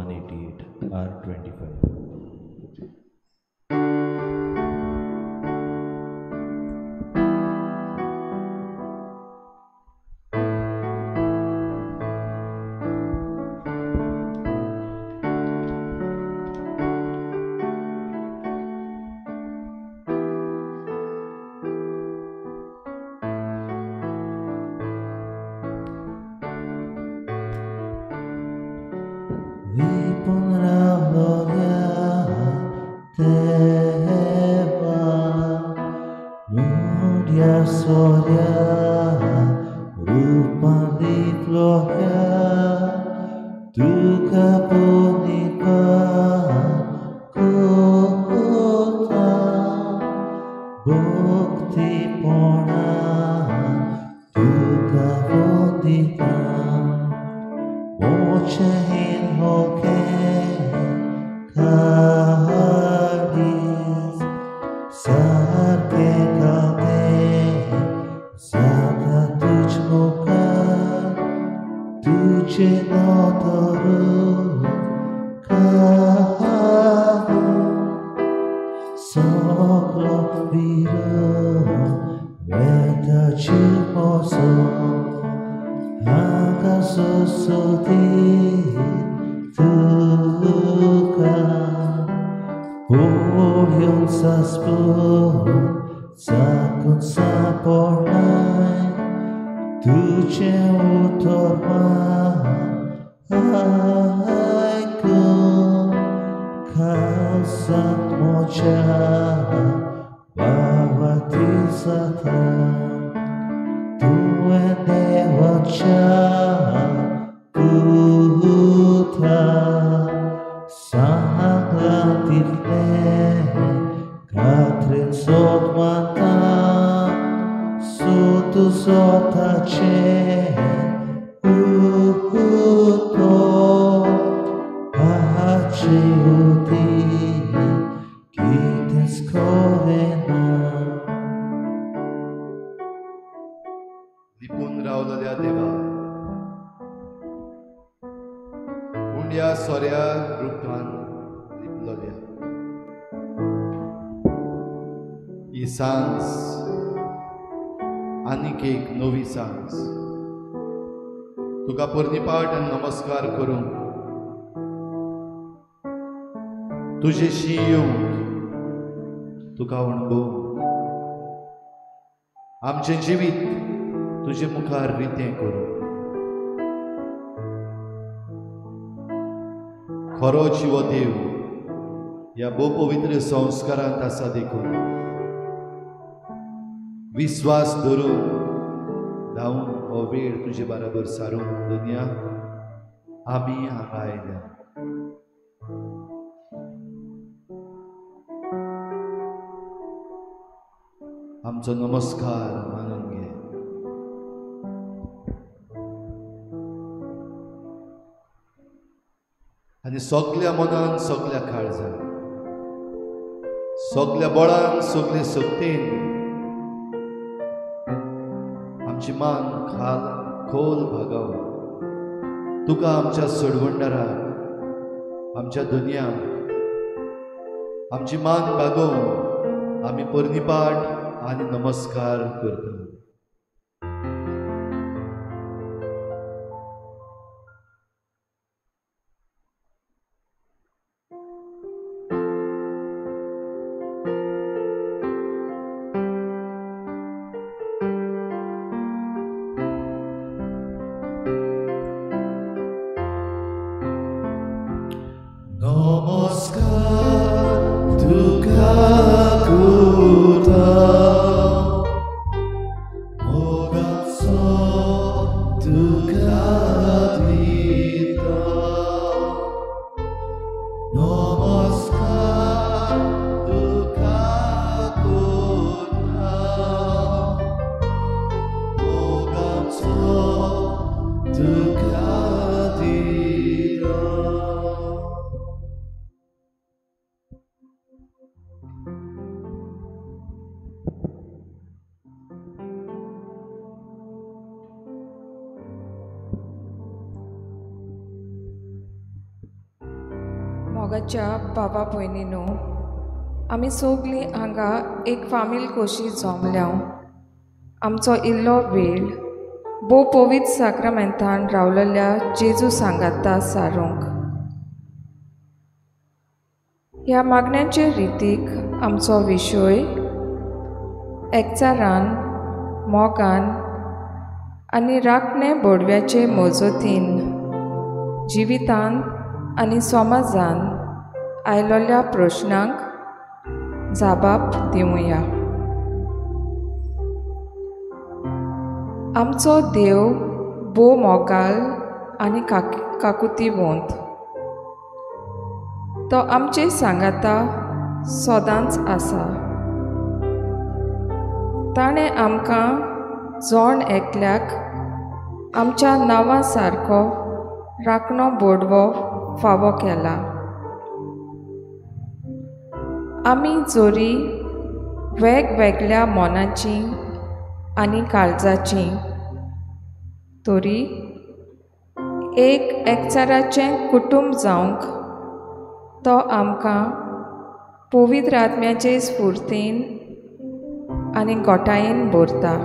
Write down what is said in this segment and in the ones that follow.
188 R25. तुका पर्निपाट आनी नमस्कार करूंक तुजेशी येवंक तुका अणभव आमचें जिवीत तुजे मुखार रितें करूं. खरो जिवो देव ह्या भोव पवित्र संस्कारांत आसा देखून विस्वास धरून धांवून हो वेळ तुजे बराबर सारूंक दुनिया आमी हांगा आयल्या. आमचो नमस्कार मानून घे. आनी सगल्या मनान सगल्या काळजान सगल्या बळान सगले शक्तीन आमची मान खाल खोल भागावन तुका आमच्या सोडवणदाराक आमच्या दुनियाक आमची मान बागोवन आमी पर्निपाट आनी नमस्कार करता. Namaskar tuka kuta मोगाच्या बाबा भयणीनो, आमी सगलीं हांगा एक फामील कशी जमल्या. आमचो इल्लो वेळ भोव पवित्र साक्रामेंतान रावलेल्या जेजू सांगाता सारूंक. ह्या मागण्यांचे रितीक आमचो विशय एकचारान, मोगान आनी राखणे बोडव्याचे मजतीन जिवितांत आनी समाजान आयलोल्या प्रश्नांक जाबाब दिवया. आमचो देव भोव मोगाल आनी काकुतीवंत. तो आमचे सांगाता सदांच आसा. ताणें आमकां जण एकल्याक आमच्या नांवा सारको राखणो बोडवो फावो केला. आमी जोरी वेगवेगळ्या मनाची आनी काळजाची तरी एक एकचाराचें कुटुंब जावंक तो आमकां पवित्र आत्म्याचे स्फुर्तीन आनी गोटायेन भरता.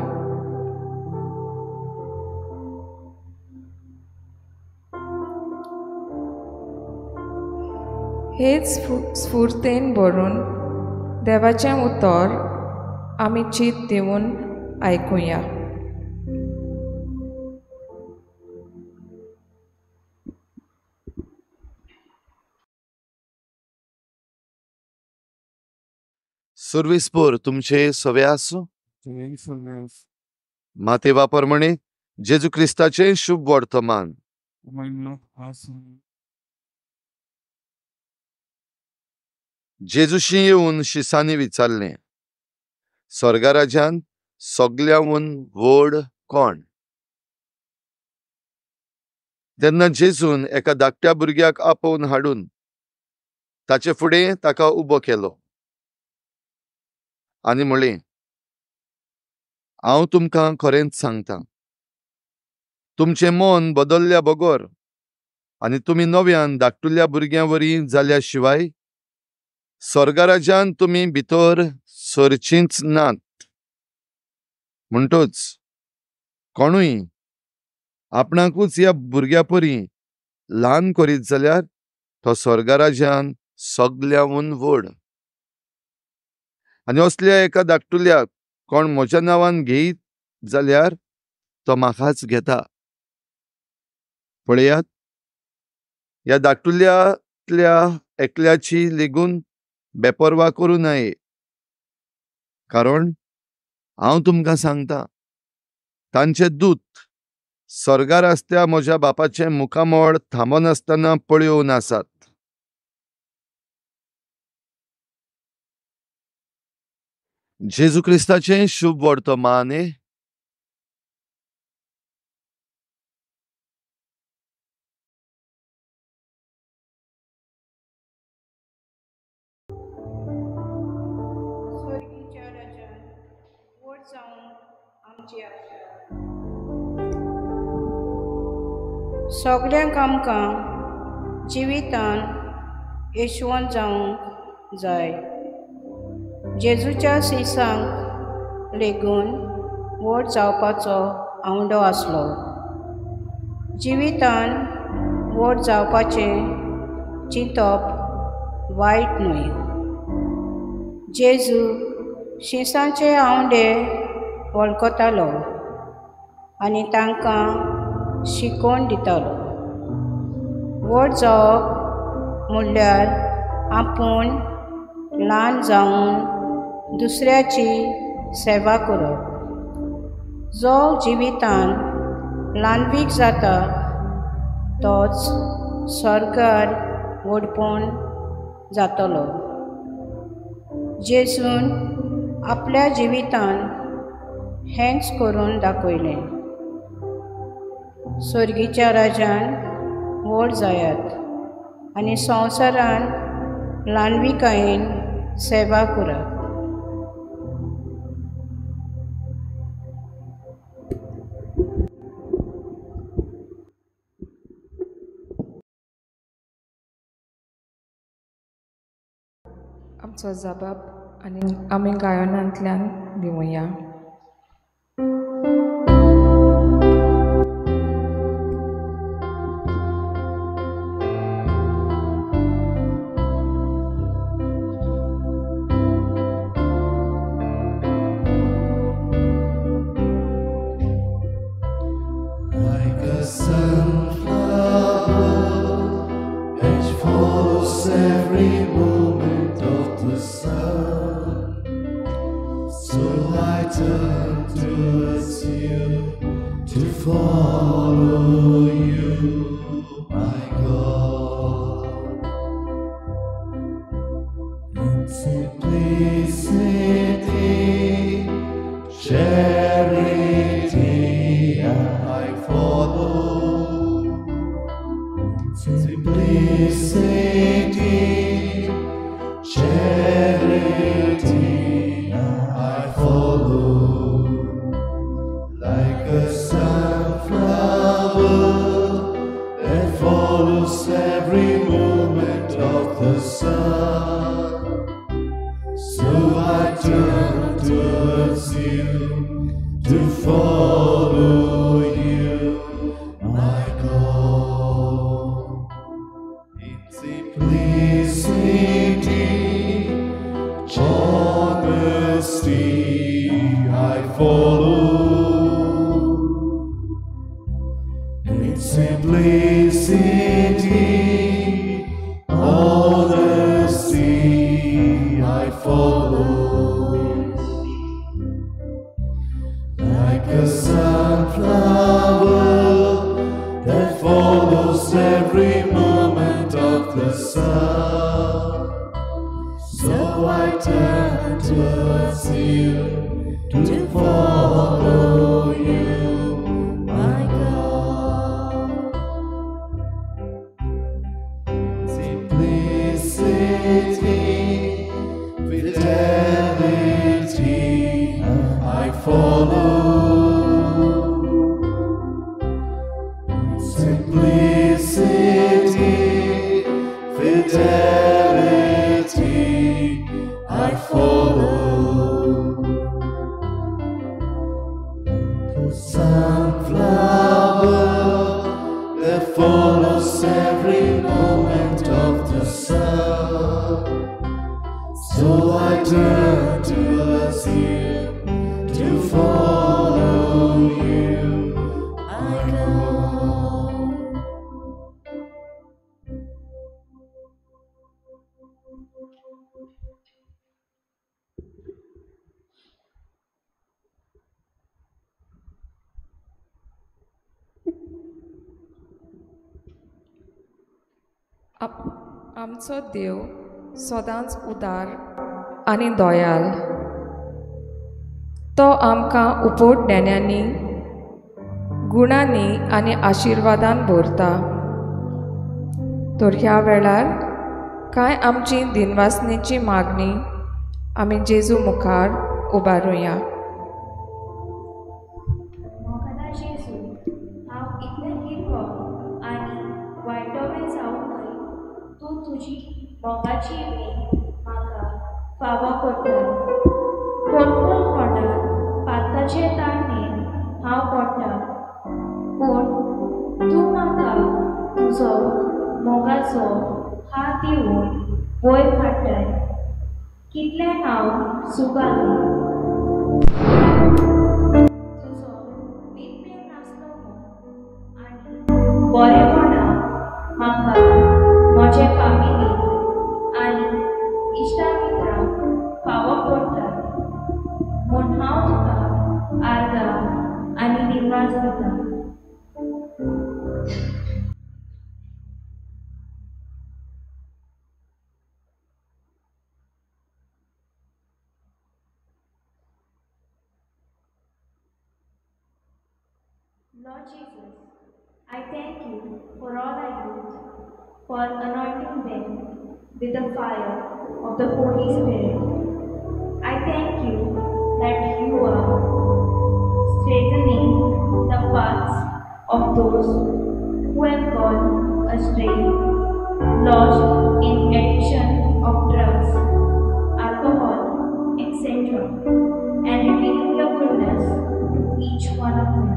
हेच स्फुर्तेन भरून देवाचें उतर आमी चीत दिवन आयकुया. सुर्विसपूर तुमचे सवे आसूं. मातेवा प्रमाणे जेजू क्रिस्ताचें शुभ वर्तमान. जेजूशी येवन शिसांनी विचारलें, स्वर्गा राज्यांत सगल्यांहून व्हड कोण? तेन्ना जेजून एका धाकट्या भुरग्याक आपोवन हाडून ताचे फुडें ताका उबो केलो आनी म्हळें, हांव तुमकां खरेंच सांगता, तुमचें मन बदल्ल्या बगर आनी तुमी नव्यान धाकटुल्या भुरग्यां वरी जाल्या शिवाय स्वर्गा राज्यांत तुमी भितर सरचींच नात. म्हणटच कोणूय आपणाकूच ह्या भुरग्या परी ल्हान करीत जाल्यार तो स्वर्गा राज्यांत सगल्यांहून व्हड. आनी असल्या एका धाकटुल्याक कोण म्हज्या नांवान घेयत जाल्यार तो म्हाकाच घेता. पळयात, ह्या धाकटुल्यांतल्या एकल्याची लेगून बेपर्वा करूं नये, कारण हांव तुमकां सांगता, तांचे दूत स्वर्गार आसत्या म्हज्या बापाचें मुखामळ थांबनासतना पळोवन आसात. जेजू क्रिस्ताचें शुभ वर्तमान. स्वर्गीच्या राज्यांत व्हड जावंक आमची आशा. सगल्यांक आमकां जिवितांत यशवंत जावंक जाय. जेजूच्या शिसांक लेगून व्हड जावपाचो आवंडो आसलो. जिवितांत व्हड जावपाचें चिंतप वायट न्हय. जेजू शिसांचे आवंडे वळखतालो आनी तांकां शिकोवन दितालो. व्हड जावप म्हणल्यार आपूण ल्हान जावन दुसऱ्याची सेवा करप. जो जिवितांत ल्हानवीक जाता तोच स्वर्गार व्हडपण जातलो. जेजून आपल्या जिवितांत हेंच करून दाखयलें. स्वर्गीच्या राज्यांत व्हड जायात आनी संवसारांत ल्हानविकायेन सेवा करात. आमचो जबाब आनी आमी गायनांतल्यान दिवया. Like a sunflower that follows every moment of the sun, so I turn towards you to follow you, my God. In simplicity, charity, I follow. Simplicity, charity, I follow. Like a sunflower that follows every movement of the sun, so I turn towards you to follow you, my God. In simplicity, honesty, I follow. In simplicity, honesty, I follow. Like a sunflower that follows every moment of the sun, so I turn towards you to follow you, my God. Simplicity, fidelity, I follow. Simplicity, fidelity, I follow. The sunflower that follows every moment of the sun, so I turn towards you to follow you, my God. आमचो देव सदांच उदार आनी दयाल. तो आमकां उपोट ज्ञानांनी, गुणांनी आनी आशिर्वादान भरता. तर ह्या वेळार कांय आमची दिनवासनेची मागणी आमी जेजू मुखार उबारुया. मोगादा जेजू, हांव इतलें किरकोळ आनी वायटोवें जावनय तूं तुजी मोगाची वेग म्हाका फावो करता. कोणकोण कोणाक पाताचे ताणेर हांव पडटा, पूण तूं म्हाका तुजो मोगाचो हात दिवन वयर काडटाय. कितलें हांव सुगालो. तुजो विप्रेम नासलो आनी बरेपणा म्हाका म्हजे फामिलीक आनी इश्टा मित्रांक फावो करता म्हूण हांव तुका आर्गां आनी दिनवास दिता. Lord Jesus, I thank you for all our youth, for anointing them with the fire of the Holy Spirit. I thank you that you are straightening the paths of those who have gone astray, lost in addiction of drugs, and revealing your goodness to each one of them.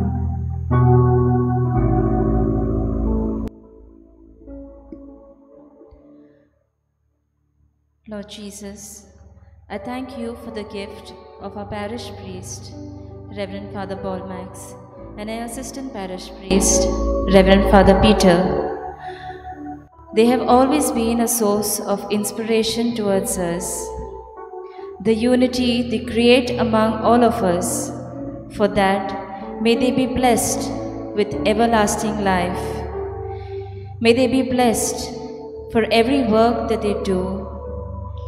Lord Jesus, I thank you for the gift of our parish priest, Reverend Father Bolmax, and our assistant parish priest, Reverend Father Peter. They have always been a source of inspiration towards us. The unity they create among all of us, for that may they be blessed with everlasting life. May they be blessed for every work that they do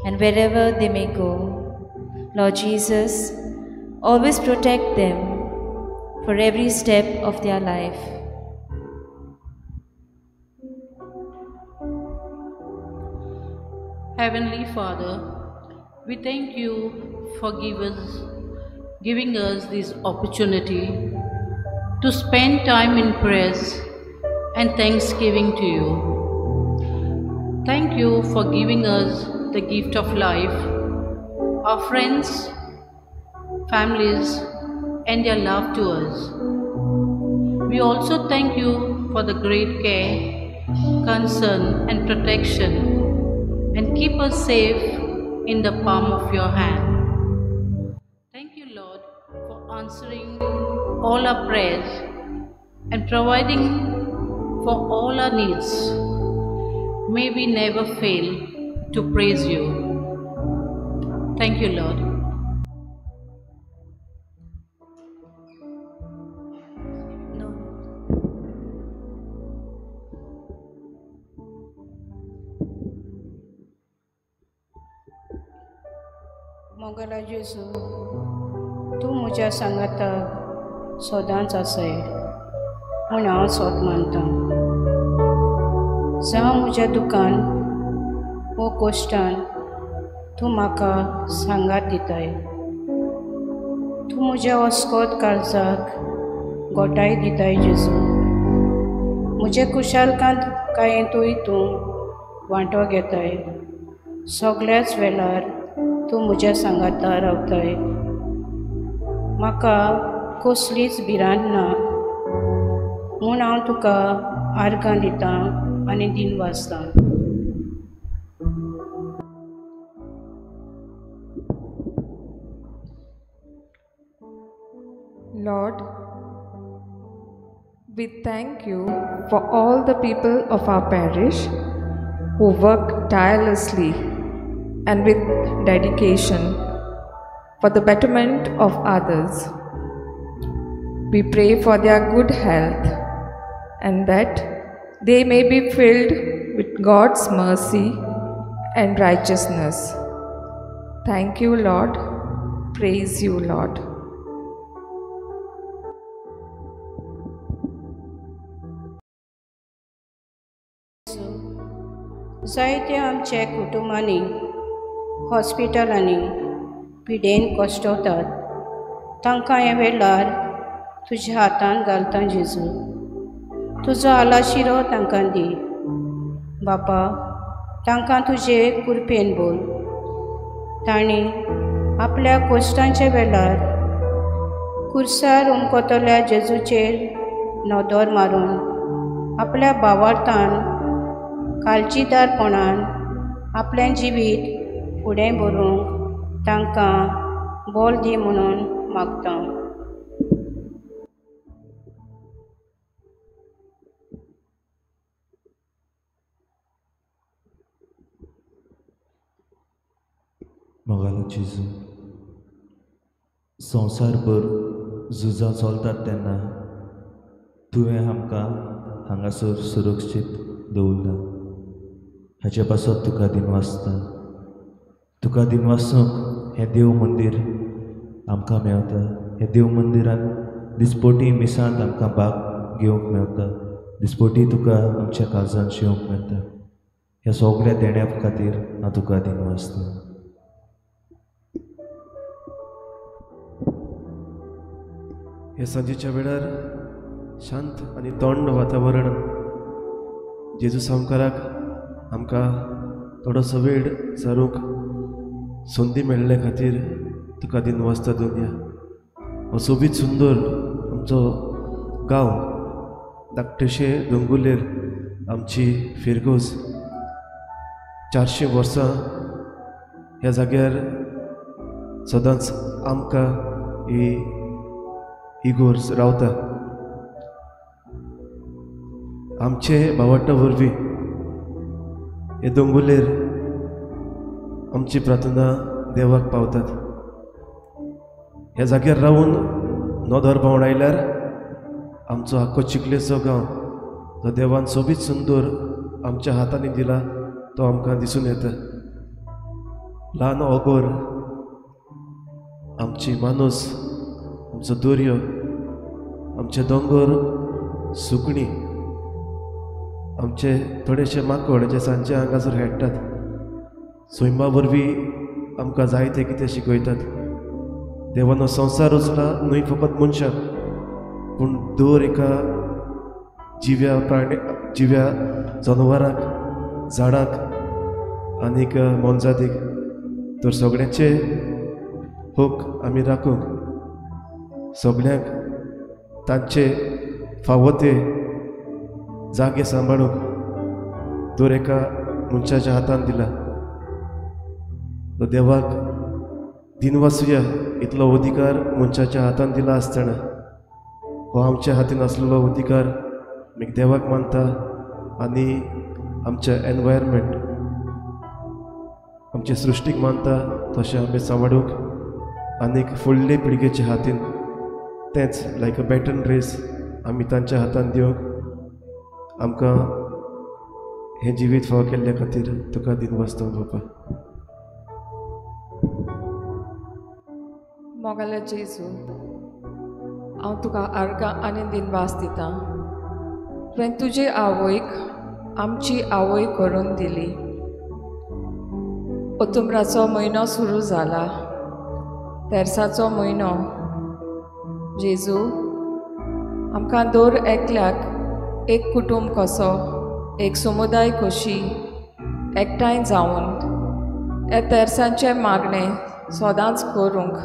and wherever they may go. Lord Jesus, always protect them for every step of their life. Heavenly Father, we thank you for giving us this opportunity to spend time in prayers and thanksgiving to you. Thank you for giving us the gift of life, our friends, families, and their love to us. We also thank you for the great care, concern, and protection, and keep us safe in the palm of your hand. Thank you, Lord, for answering all our prayers and providing for all our needs. May we never fail to praise you. Thank you, Lord. No. Mogla जेजू, तूं म्हज्या सांगाता सदांच आसाय म्हूण हांव सोद मानतां. जावं म्हज्या दुकान वो कोश्टान तूं म्हाका सांगात दिताय. तूं म्हज्या अस्कोत काळजाक गोठाय दिताय जेजू. म्हजे खुशालकांत कांयतूय तूं वांटो घेताय. सगळ्याच वेळार तूं म्हज्या सांगाता रावताय. म्हाका कसलीच भिरांत ना म्हूण हांव तुका आर्गां दितां आनी दिन वाचतां. Lord, we thank you for all the people of our parish who work tirelessly and with dedication for the betterment of others. We pray for their good health and that they may be filled with God's mercy and righteousness. Thank you, Lord. Praise you, Lord. जायत्या आमच्या कुटुंबांनी हॉस्पिटलांनी पिडेन कश्टवतात तांकां हे वेळार तुज्या हातान घालता जेजू. तुजो आलाशिरो तांकां दी बापा. तांकां तुजे कुरपेन बोल. तांणी आपल्या कोश्टांच्या वेळार कुर्सार उमकतल्या जेजूचेर नदर मारून आपल्या भावार्थान काळजीदारपणान आपलें जिवीत फुडें व्हरूंक तांकां बोल दी म्हणून मागता. मोगालो जेजू, संवसारभर झुजां चलतात तेन्ना तुवें आमकां हांगासर सुरक्षीत दवरला. हाचे पासत तुका दिनवासता. तुका दिनवासूंक हें देव मंदीर आमकां मेवता. हें देव मंदिरांत दिसपटी मिसांत आमकां भाग घेवंक मेवता. दिसपटी तुका आमच्या काळजान शिवंक मेळटा. ह्या सगळ्या देण्या खातीर हांव तुका दिनवासता. ह्या सांजेच्या वेळार शांत आनी थंड वातावरण जेजू सामकाराक आमकां थोडोसो वेळ सारूंक संदी मेळ्ळे खातीर तुका दिनवासता दुनिया. हो सोबीत सुंदर आमचो गांव धाकटेशे दोंगुल्लेर आमची फिरगोज 400 वर्सां ह्या जाग्यार सदांच आमकां ही इगोर्ज रावता. आमचे भावाटा वरवीं हे दोंगुल्लेर आमची प्रार्थना देवाक पावतात. ह्या जाग्यार रावून नदर भोंवडायल्यार आमचो आख्खो चिखलेचो गांव जो देवान सोबीत सुंदर आमच्या हातांनी दिला तो आमकां दिसून येता. ल्हान ओगोर, आमची मानूस, आमचो दर्यो, आमचे दोंगर, सुकणीं, आमचे थोडेशे माकोड जे सांजचे हांगासर खेळटात, सैमा वरवीं आमकां जायते कितें शिकयतात. देवान हो संवसार रचला न्हय फकत मनशाक पूण दर एका जिव्या प्राणी, जिव्या जनावरांक, झाडांक आनीक मोनजातीक. तर सगळ्यांचे हक आमी राखूंक, सगळ्यांक तांचे फावो ते जागे सांबाळूंक दर एका मनशाच्या हातान दिला. देवाक दिनवासुया इतलो अधिकार मनशाच्या हातान दिला आसतना हो आमच्या हातीन आसलेलो अधिकार आमी देवाक मानता आनी आमच्या एनवायरमेंट, आमचे सृश्टीक मानता तशें आमी सांबाळूंक आनीक फुडले पिळगेच्या हातीन तेंच लायक अ बॅटन रेस आमी तांच्या हातान दिवंक आमकां हें जिवीत फावो केल्ल्या खातीर तुका दिनवासता बापा. मोगाल्या जेजू, हांव तुका आर्गां आनी दिनवास दितां. तुवें तुजे आवयक आमची आवय करून दिली. ओतुमराचो म्हयनो सुरू जाला, तेर्साचो म्हयनो. जेजू, आमकां दर एकल्याक एक कुटुंब कसो, एक समुदाय कशी एकठांय जावन ह्या तेर्सांचें मागणें सदांच करूंक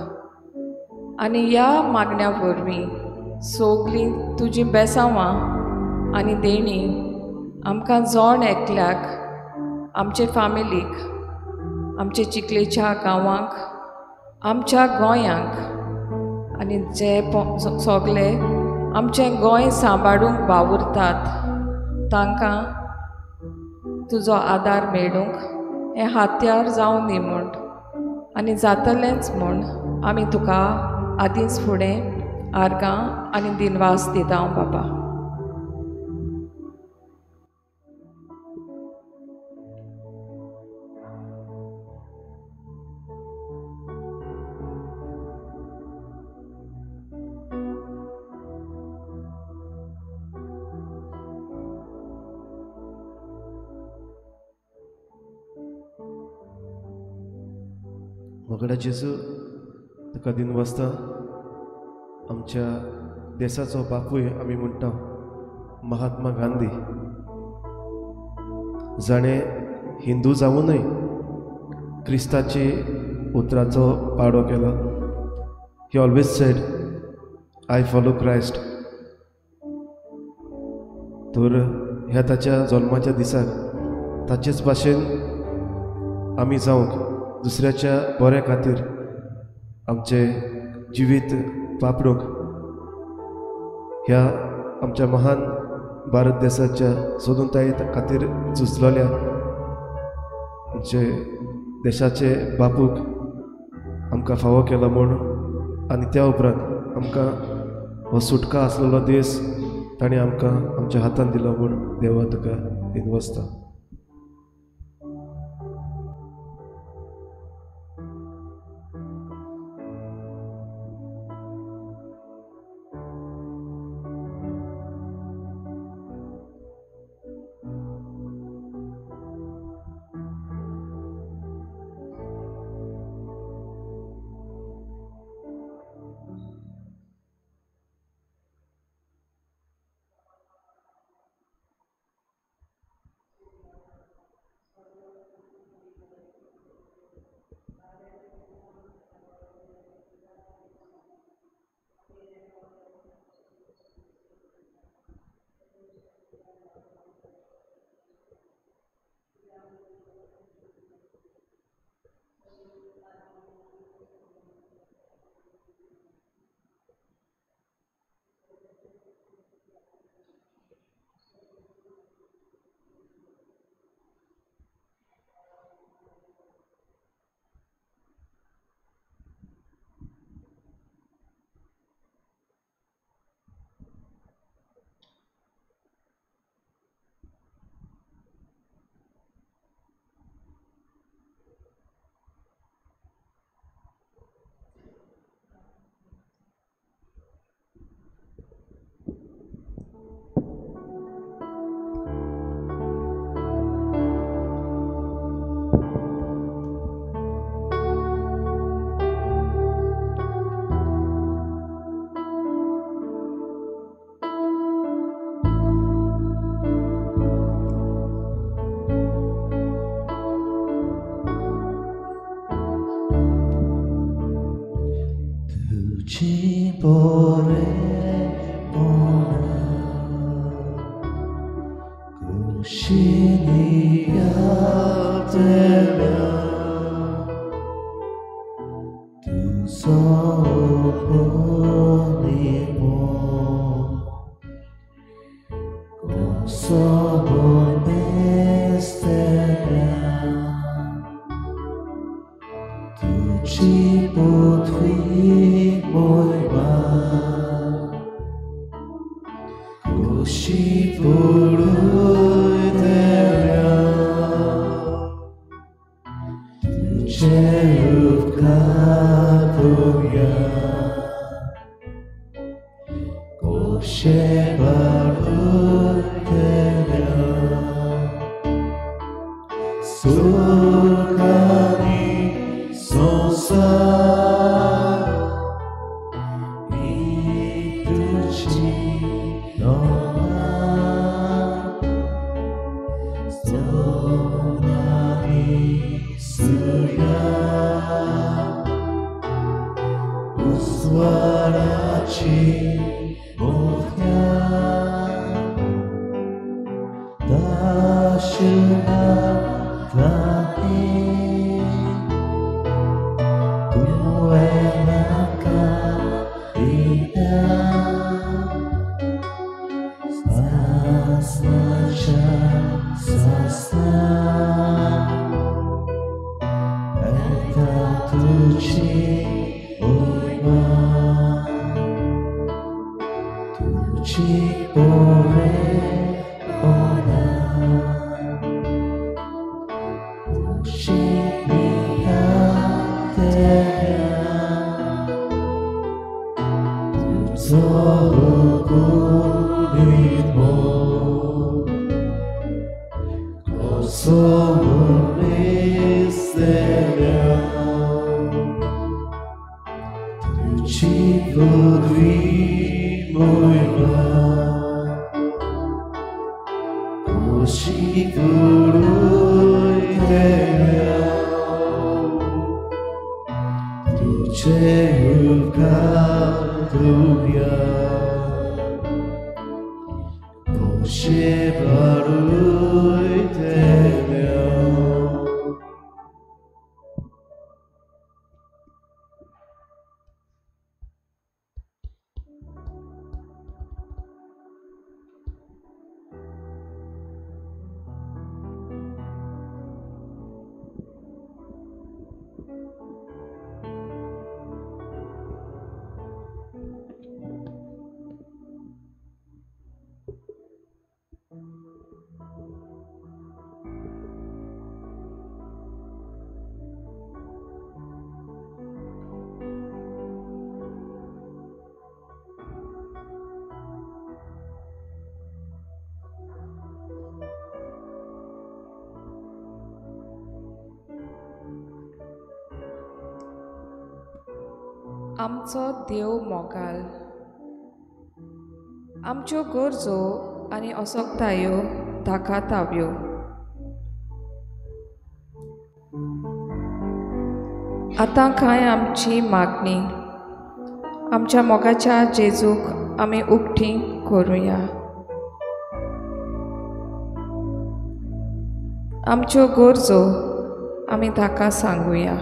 आनी ह्या मागण्या वरवीं सगलीं तुजीं बेसांवां आनी देणीं आमकां जण एकल्याक, आमचे फामिलीक, आमचे चिखलेच्या गांवांक, आमच्या गोंयांक आनी जे सगले आमचें गोंय सांबाळूंक वावुरतात तांकां तुजो आदार मेळूंक हें हात्यार जावं न्ही म्हूण आनी जातलेंच म्हूण आमी तुका आदींच फुडें आर्गां आनी दिनवास दिता बाबा. मोगडा जेजू, तुका दिनवासता. आमच्या देशाचो बापूय आमी म्हणटा महात्मा गांधी, जाणें हिंदू जावुनूय क्रिस्ताची उतराचो पाडो केलो. He always said I follow Christ. तर ह्या ताच्या जल्माच्या दिसाक ताचेच भाशेन आमी जावंक दुसऱ्याच्या बऱ्या खातीर आमचें जिवीत वापरूंक ह्या आमच्या महान भारत देशाच्या स्वतंत्रताये खातीर झुजलेल्या आमचे देशाचे बापूक आमकां फावो केलो म्हूण आनी त्या उपरांत आमकां हो सुटका आसलेलो देश ताणें आमकां आमच्या हातान दिलो म्हूण देवा तुका दिनवासता. Koshi पडूय तेल्या तुजे उपकार पळोवया कोशे पडूय तेल्या सुखानी संसार तुझी उस्वाराची मोठ्या दाशना जाती तुवें म्हाका दिल्या सासणाच्या सासणा येता तुजी मोहिमा तुजी बरेपणा तुजी मियातेल्या तुजो गुणीत मोग कसो दिसतल्या तुजी पदवी मोहिमा कोशी पडूय तेल्या तुजे उपकार पळोवया कोशे पडूय तेल्या. आमचो देव मोगाल आमच्यो गरजो आनी असक्तायो दाखयताव्यो. आतां कांय आमची मागणी आमच्या मोगाच्या जेजूक आमी उक्ती करुया. आमच्यो गरजो आमी ताका सांगुया.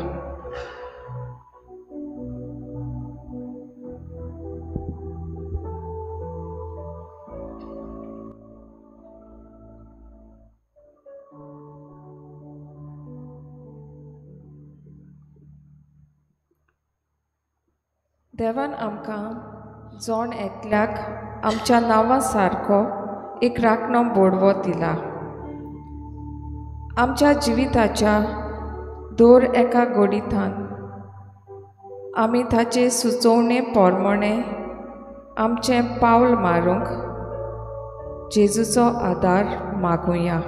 देवान आमकां जण एकल्याक आमच्या नांवा सारको एक राखणो बोडवो दिला. आमच्या जिविताच्या दर एका गोडितान आमी ताचे सुचोवणे पोरमणे आमचें पावल मारूंक जेजूचो आदार मागुया.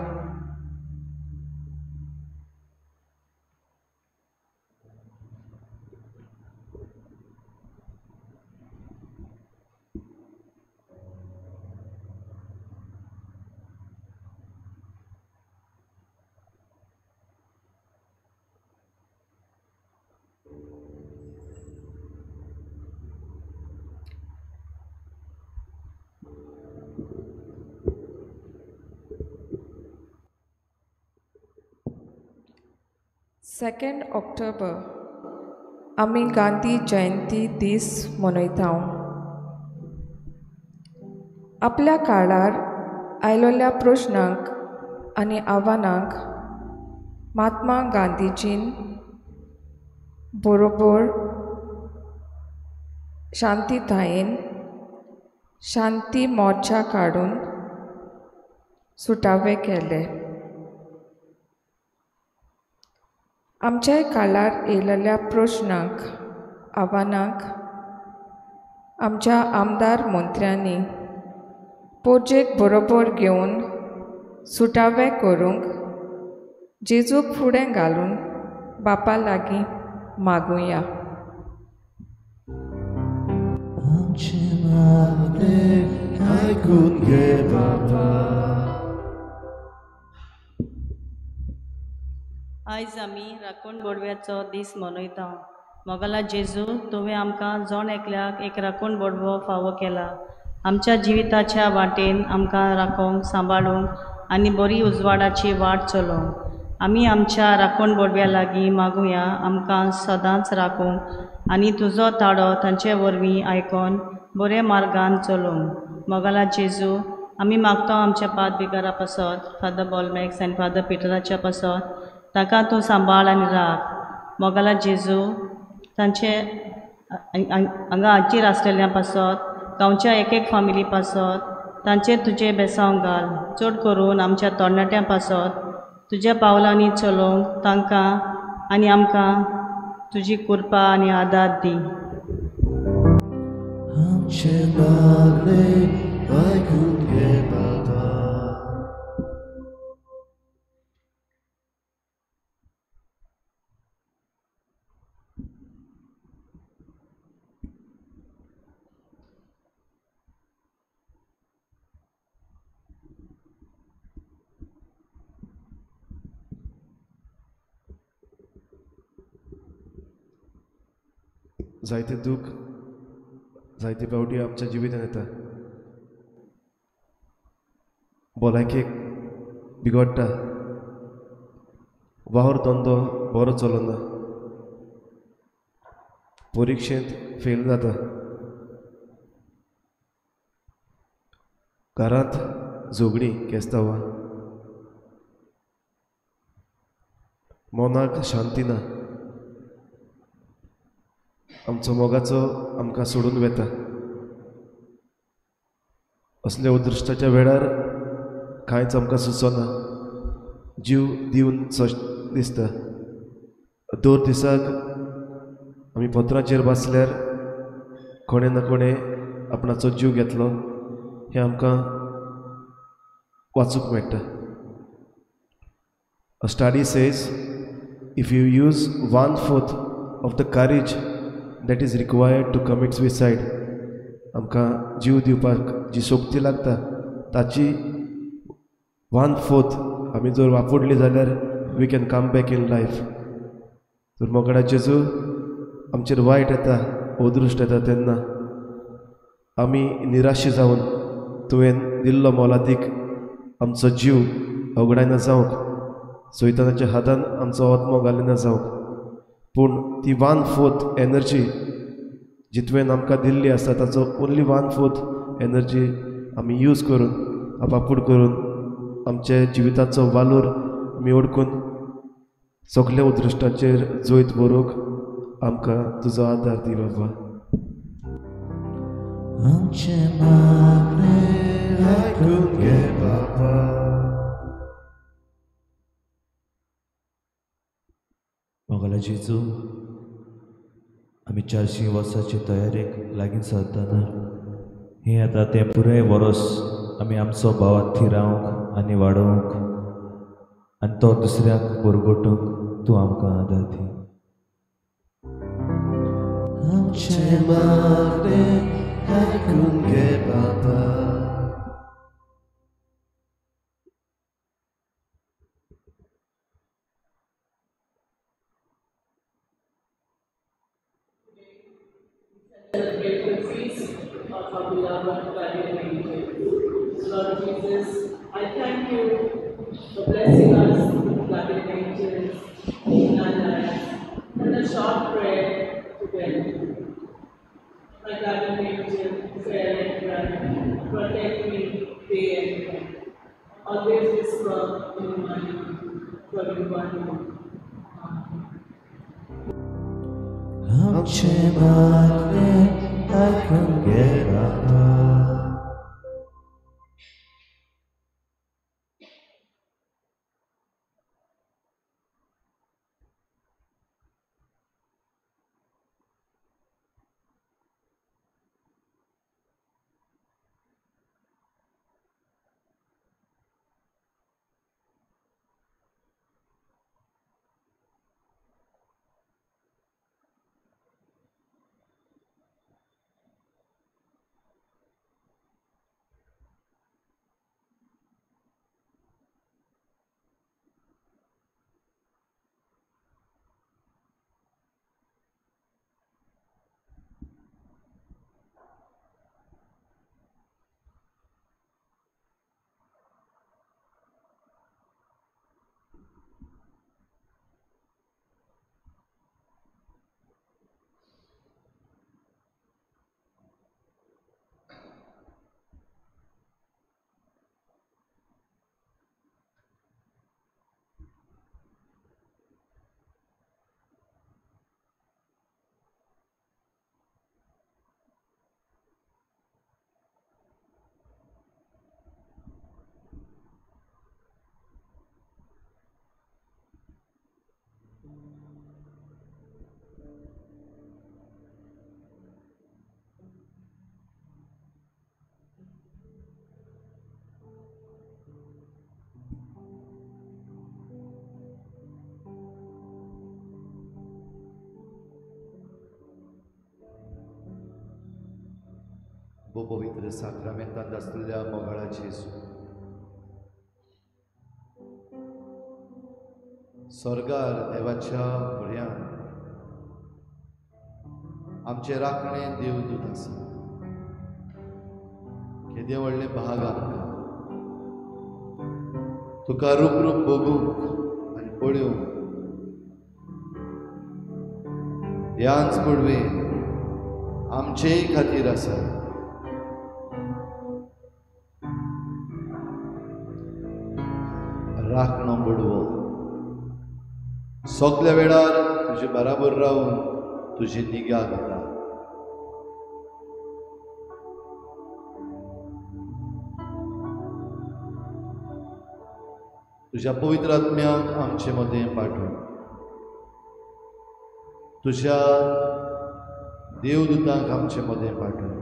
सेकंड ऑक्टोबर आमी गांधी जयंती दीस मनयता. आपल्या काळार आयलोल्या प्रश्नांक आनी आव्हानांक महात्मा गांधीजीन बरोबर शांतीतायेन शांती मोर्चा काडून सुटावे केले. आमच्याय काळार येयलेल्या प्रश्नांक आव्हानांक आमच्या आमदार मंत्र्यांनी पोरजेक बरोबर घेवन सुटावे करूंक जेजूक फुडें घालून बापा लागीं मागुया. आमचें मागणें आयकून घे बापा. आयज आमी राखण बोडव्याचो दीस मनयता. मोगाला जेजू, तुवें आमकां जण एकल्याक एक राखण बोडवो फावो केला. आमच्या जिविताच्या वाटेन आमकां राखोवंक, सांबाळूंक आनी बरी उजवाडाची वाट चलोवंक. आमी आमच्या राखण बोडव्या लागीं मागुया आमकां सदांच राखूंक आनी तुजो ताळो तांचे वरवीं आयकोन बऱ्या मार्गान चलोवंक. मोगाला जेजू, आमी मागता आमच्या पाद बिगारा पासत, फादर बॉलमॅक्स आनी फादर पिटराच्या पासत, ताका तूं सांबाळ आनी राख. मोगाला जेजू, तांचे हांगा हाजीर आसलेल्या पासत, गांवच्या एक एक फामिली पासत तांचेर तुजें बेसांव घाल. चड करून आमच्या तरणाट्यां पासत तुज्या पावलांनी चलोवंक तांकां आनी आमकां तुजी कृपा आनी आदार दी. आमचें मागणें आयकून घे बाबा. जायते दूख जायते फावटी आमच्या जिवितांत येता. भलायकेक बिगडटा, वावर धंदो बरो चलना, परिक्षेंत फेल जाता, घरांत झगडीं केस्तांवां, मनाक शांती ना, आमचो मोगाचो आमकां सोडून वेता. असल्या उदृश्टाच्या वेळार कांयच आमकां सुचना, जीव दिवन दिसता. दर दिसाक आमी पत्राचेर बसल्यार कोणें ना कोणें आपणाचो जीव घेतलो हें आमकां वाचूंक मेळटा. A study says if you use 1/4 of the courage that is required to commit suicide, आमकां जीव दिवपाक जी शक्ती लागता ताची 1/4 आमी जर वापरली जाल्यार we can come back in life. तर मोगडा जेजू, आमचेर वायट येता, अदृश्ट येता तेन्ना आमी निराशी जावन तुवें दिल्लो मोलादीक आमचो जीव अवघडायना जावंक, सैतानाच्या हातान आमचो आत्मो घालिना जावंक, पूण ती 1/4 एनर्जी जी तुवें आमकां दिल्ली आसा ताचो ओन्ली 1/4 एनर्जी आमी यूज करून, वापूर करून आमच्या जिविताचो वालोर आमी ओळखून सगल्या उदृश्टाचेर जैत बरोवंक आमकां तुजो आदार दी बाबा. आमचें मागणें आयकून घे बाबा. मोगाला जेजू, आमी 400 वर्साचे तयारेक लागीं सरतना हें आतां तें पुराय वरोस आमी आमचो भावात थिरावंक आनी वाडोवंक आनी तो दुसऱ्याक बरगोटूंक तूं आमकां आदार दी. आमचें मागणें आयकून घे बाबा. Celebrate the feast of our beloved guardian angel. Lord Jesus, I thank you for blessing us with guardian angels in our lives, and a short prayer to them. My guardian angel, fair and bright, protect me day and night. Always whisper in my ear, for you are known. आमचें मागणें आयकून घे बाबा. पवित्र साक्रामेंतांत आसलेल्या मोगाळा जेजू, स्वर्गार देवाच्या म्हऱ्यांत आमचे राखणे देवदूत आसा. केदें व्हडलें भाग आमकां तुका रूप रूप बघूंक आनी पळोवंक. ह्याच पडवे आमचेय खातीर आसा. राखणो बडवो सगल्या वेळार तुजे बराबर रावून तुजी निगा घेता. तुज्या पवित्र आत्म्याक आमचे मदें पाठोवन तुज्या देवदूतांक आमचे मदें पाठोवन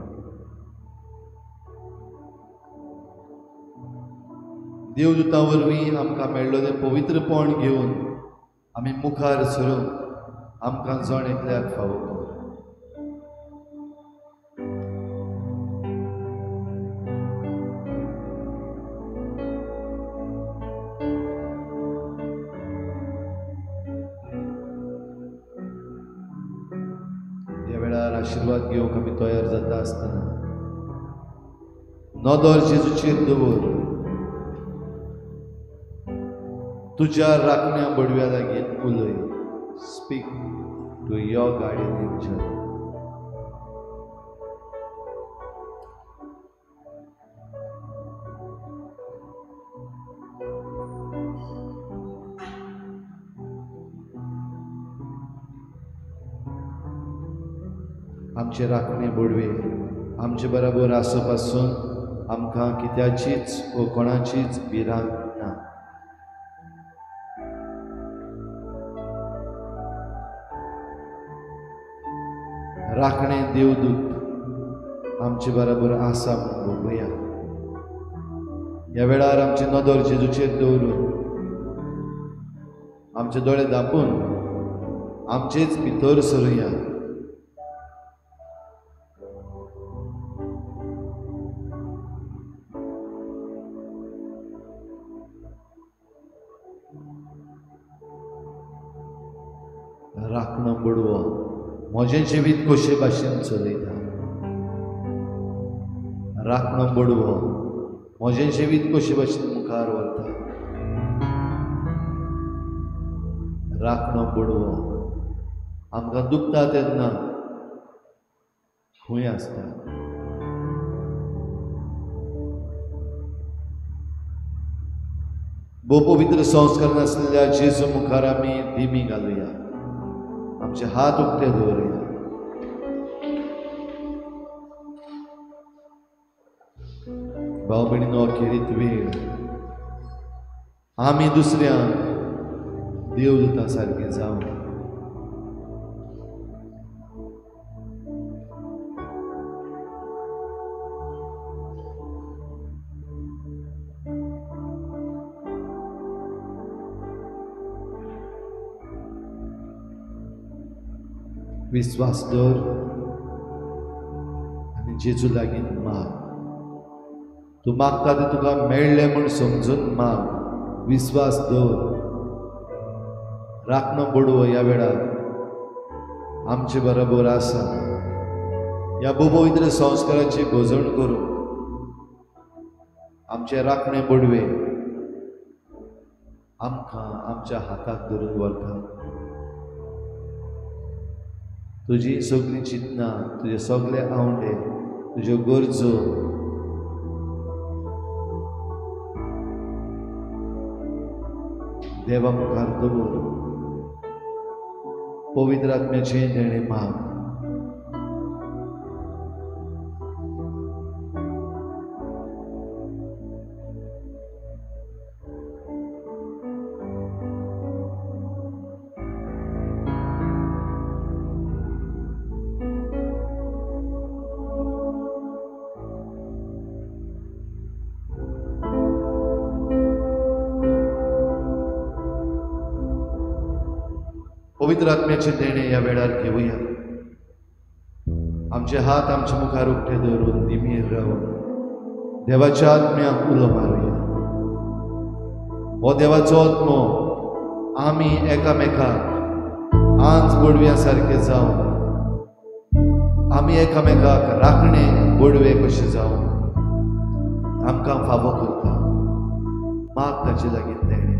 देवदूतां वरवीं आमकां मेळ्ळेलें पवित्रपण घेवन आमी मुखार सरून आमकां जण एकल्याक फावो कर. ह्या वेळार आशिर्वाद घेवंक आमी तयार जाता आसतना नदर जेजूचेर दवर. तुज्या राखण्या बडव्या लागीं उलय. Speak to your guardian angel. आमचे राखणे बडवे आमचे बराबर आसपासून आमकां कित्याचीच वो कोणाचीच भिरांत ना. राखणे देवदूत आमचे बराबर आसा म्हूण बघुया. ह्या वेळार आमची नदर जेजूचेर दवरून आमचे दोळे धांपून आमचेच भितर सरुया. राखणो बडवो म्हजें जिवीत कशे भाशेन चलयता. राखणो बडवो म्हजें जिवीत कशे भाशेन मुखार व्हरता. राखणो बडवो आमकां दुखता तेन्ना खंय आसता. भोव पवित्र संस्कार नासलेल्या जेजू मुखार आमी दिमी घालुया. आमचे हात उक्ते दवरुया. भाव भयणीनो, खेरीत वेळ आमी दुसऱ्यांक देवदूतां सारकें जावं. विस्वास दवर आनी जेजू लागीं माग. तूं मागता तें तुका मेळ्ळें म्हूण समजून माग. विस्वास दवर. राखणो बडवो ह्या वेळार आमचे बरोबर आसा. ह्या पवित्र संस्काराची भोजण करूं आमचे राखणे बडवे आमकां आमच्या हाताक धरून व्हरता. तुजी सगळीं चिंतना, तुजे सगळे आंवडे, तुज्यो गरजो देवा मुखार दवर. पवित्र आत्म्याचें देणें माग. पवित्र आत्म्याचे देणे ह्या वेळार घेवया. आमचे हात आमच्या मुखार उक्ते दवरून दिमीर रावन देवाच्या आत्म्याक उलो मारुया. हो देवाचो आत्मो आमी एकामेकाक आंज बोडव्या सारके जावन, आमी एकामेकाक राखणे बोडवे कशे जावन आमकां फावो करता. माग ताचे लागीं तेणें.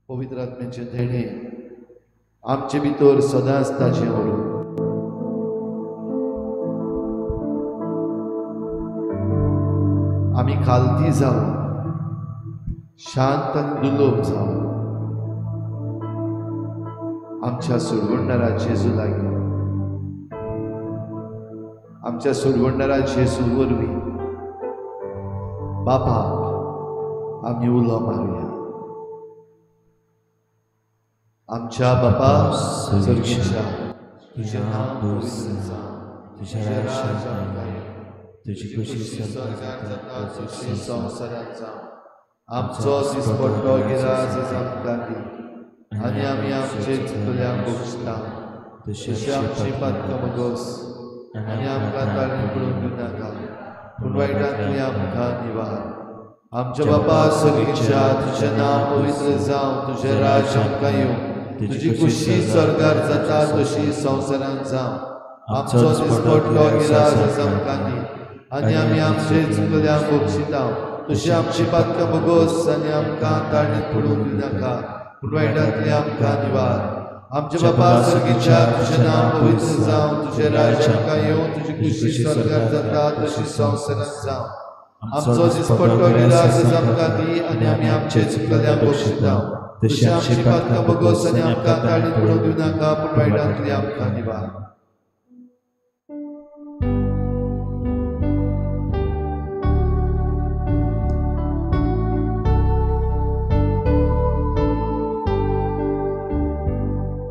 पवित्र आत्म्याचें देणें आमचे भितर सदांच ताजें उरूं. आमी खालती जावन शांत आनी दुर्लभ जावन आमच्या सोडवणदारा जेजू लागीं, आमच्या सोडवणदारा जेजू वरवीं बापाक आमी उलो मारुया. आमच्या बापा स्वर्गीच्या, तुझें नांव पवित्र जावं, तुजें राज्य आमकां येवं, तुजी खुशी स्वर्गांत जाता तशी संवसारांत जावं. आमचो दिसपट्टो गिरास आमकां दी आनी आमी आमचे चुकल्यांक भोगता तशी आमची पातकां भोगोस आनी आमकां ताळणी पडूंक दिवनाका, पूण वायटांतली आमकां निवार. आमच्या बापा स्वर्गीच्या, तुजें नांव पवित्र जावं, तुजें राज्य आमकां येवं, तुजी खुशी स्वर्गार जाता तशी संवसारांत जावं. आमचो दिसपट्टो गिरास आमकां दी आनी आमी आमचे चुकल्यांक भोगशिता तशी आमची पातकां भोगोस आनी आमकां ताळणीत पडूंक दिवनाका, पूण वायटांतली आमकां निवार. आमच्या बापा स्वर्गीच्या, तुजें नांव पवित्र जावं, तुजें राज्य आमकां येवं, तुजी खुशी स्वर्गार जाता तशी संवसारांत जावं. आमचो दिसपट्टो गिरास आमकां दी आनी आमी आमचे चुकल्यांक भोगशिता तशी आमची पातकां भोगोस आनी आमकां ताळणीत पडूंक दिवनाका, पूण वायटांतली आमकां निवार.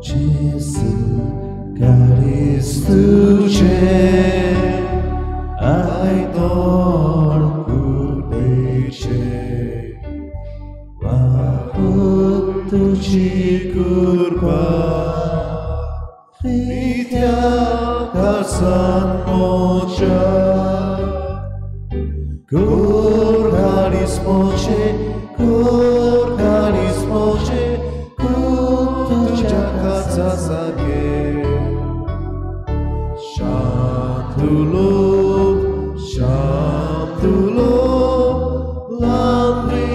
Gesù Caristuce ai dor curpece Vahutuci curpa Fitea ca काळजान मोच्या कोर काळीज मोचे कोर काळीज मोचे कोर तुज्या काळजा सारकें शांत उलोवप शांत उलोवप ल्हानविकायेचें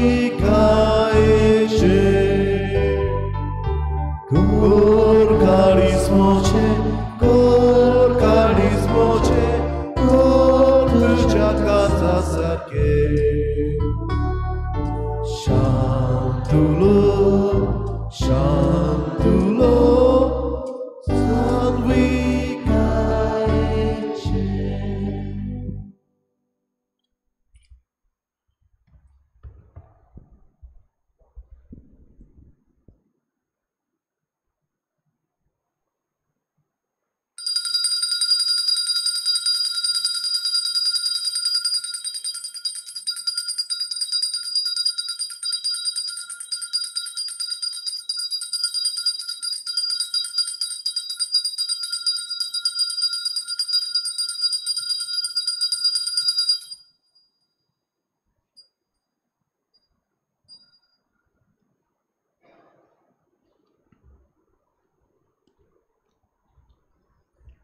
कोर काळीज मोचे कोर काळीज मोचे कोर तुज्या काळजा सारकें शांत उलोवप शांत उलोवप ल्हानविकायेचें.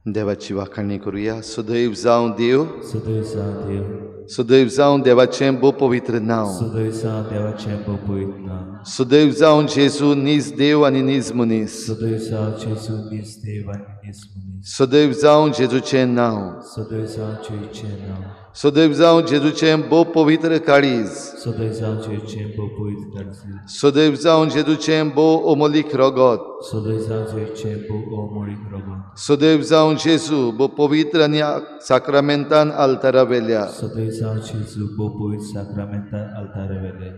देवाची वाखाणी करूया. सदैव जावं देव, सदैव जावं देव, सदैव जावं देवाचें भोव पवित्र नांव, सदैव जावं देवाचें भोव पवित्र नांव, सदैव जावं जेजू नीज देव आनी नीज मनीस, सदैव जावं जेजू नीज देव आनी नीज मनीस, सदैव जावं जेजूचें नांव, सदैव जावं जेजूचें नांव, सदैव जावं जेजूचें भोव पवित्र काळीज, सदैव जावं जेजूचें भोव पवित्र काळीज, सदैव जावं जेजूचें भोव अमोलीक रगत, सदैव जावं जेजूचें भोव अमोलीक रगत, सदैव जावं जेजू भोव पवित्र आनी साक्रामेंतान आल्तारा वेल्या, सदैव जावं जेजू भोव पवित्र साक्रामेंतान आल्तारा वेल्या,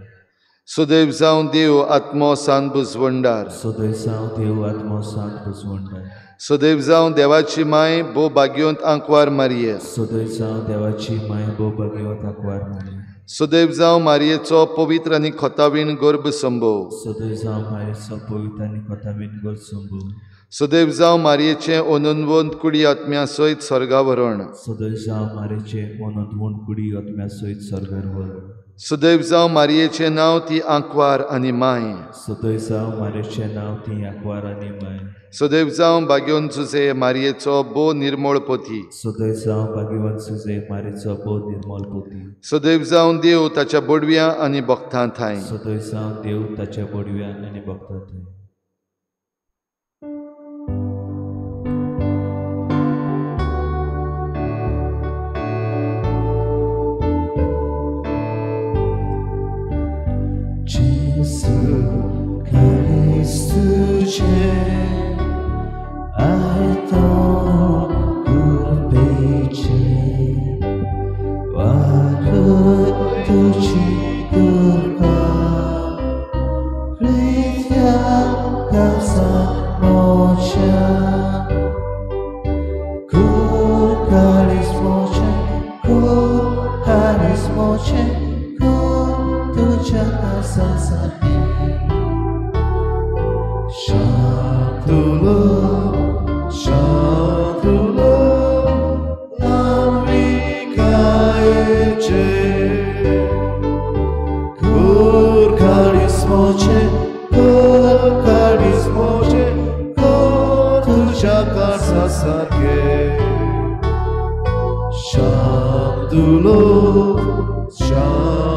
सदैव जावं देव आत्मो सांत बुजवंडार, सदैव जावं देव आत्मो सांत बुजवंडार, सदैव जावं देवाची माय भोव भाग्यवंत आंकवार मारये, सदैव जावं देवाची माय भोव भाग्यवंत आंकवार मारये, सदैव जावं मारयेचो पवित्र आनी खोतावीण गर्भ संभव, सदैव जावं मारयेचो पवित्र आनी खोतावीण गर्भ संभव, सदैव जावं मारयेचें अनंतवंत कुडी आत्म्या सयत स्वर्गावरण, सदैव जावं मारयेचें अनंतवंत कुडी आत्म्या सयत स्वर्गावरण, सदैव जावं मारयेचें नांव ती आंकवार आनी माय, सदैव जावं मारयेचें नांव ती आंकवार आनी माय, सदैव जावं भाग्यवंत जुझे मारयेचो भोव निर्मळ पोती, सदैव जावं भाग्यवंत जुझे मारयेचो भोव निर्मळ पोती, सदैव जावं देव ताच्या बोडव्या आनी भक्तां थांय, सदैव जावं देव ताच्या बोडव्या आनी भक्तां थांय. Jesu Christuce ai ton curpece Vară tuci curpa Pritea casa mocea Cur caris moce, cur caris moce, cur tucea casa sa. Șantulo, șantulo, lamvicaece Cur caris moce, cur caris moce, cur tucea casa sarche. Șantulo, șantulo,